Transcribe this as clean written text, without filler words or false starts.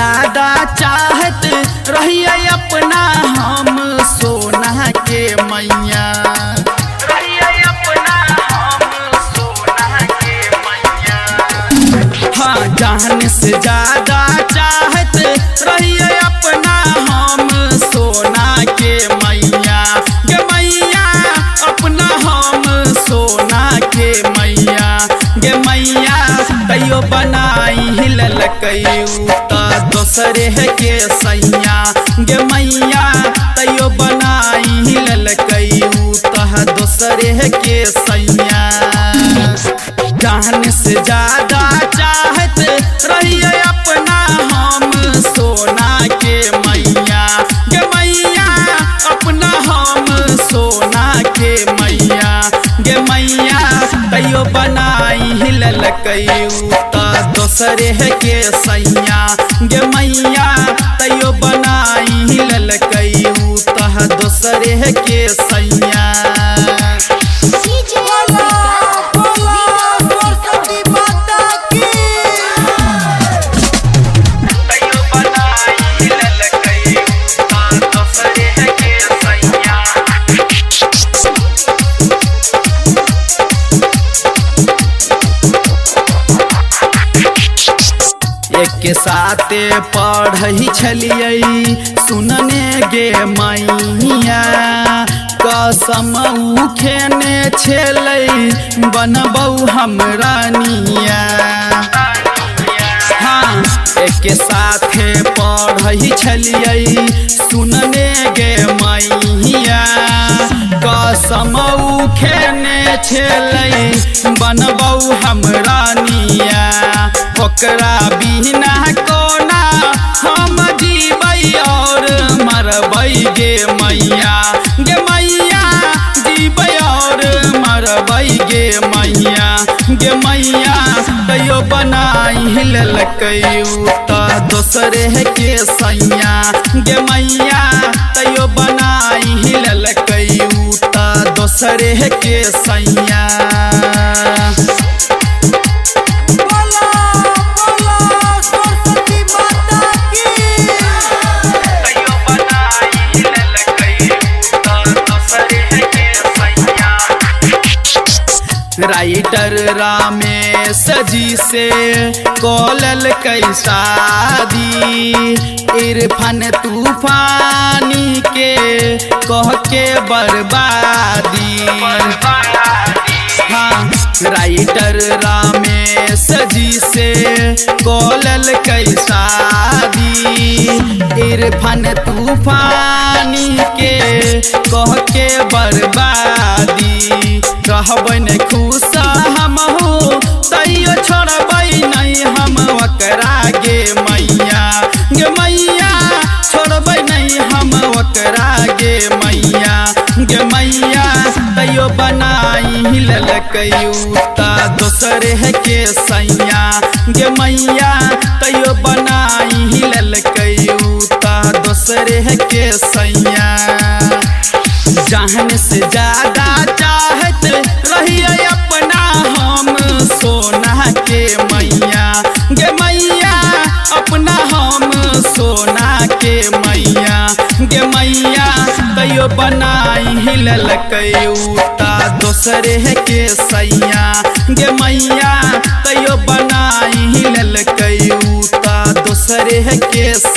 ज्यादा चाहत रहिए अपना हम सोना के मैया, रहिए अपना हम सोना के मैया। हाँ जान से ज्यादा चाहत रहिए अपना हम सोना के मैया, गे मैया अपना हम सोना के मैया, गे मैया तैयो बनाई ललकई त दोसरे के सैया, गे मैया तैयो बनाई ललकई त दोसरे के सैया। जान से ज्यादा चाहत रहिए अपना हम सोना के मैया, गे मैया अपना हम सोना के मैया, गे मैया तैयो बनाई ललकई त दोसरे के सैया, गे मैया तैयो बनाई ललकई त दोसरे के सैया। बोला बोला सरस्वती माता की। तैयो बनाई ललकई त दोसरे के सैया। एक साथे पढ़ी छलियै सुनने गे मैया, कसम खेने छलै बनबौ हम रानिया। हाँ एक साथे पढ़ी छलियै सुनने गे मैया, कसम खेने छलै बनबौ हम रानिया। ओकरा बिना कोना हम जीबै और मरबै गे मैया, गे मैया जीबै और मरबै गे मैया, गे मैया तैयो बनाई ललकई त दोसरे के सैया, गे मैया तैयो बनाई ललकई त दोसरे के सैया। बोला बोला सरस्वती माता की। तैयो बनाई ललकई त दोसरे के सैया। राइटर रामेश जी से कॉलल कई शादी, इरफान तूफानी के कह के बर्बादी। हाँ राइटर रामेश जी से कॉलल कई शादी, इरफान तूफानी के कह के बर्बादी। रहबै नै खुश हमहु तैयो छोड़बै नै हम ओकरा गे मैया, गे मैया छोड़बै नै हम ओकरा गे मैया, गे मैया तैयो बनाई ललकई त दोसरे के सैया, गे मैया तैयो बनाई ललकई त दोसरे के सैया। जान से ज्यादा चाहत रहिए अपना हम सोना के मैया, गे मैया अपना हम सोना के मैया, गे मैया तैयो बनाई ललकई त दोसरे के सैया, गे मैया तैयो बनाई ललकई त दोसरे के सैया।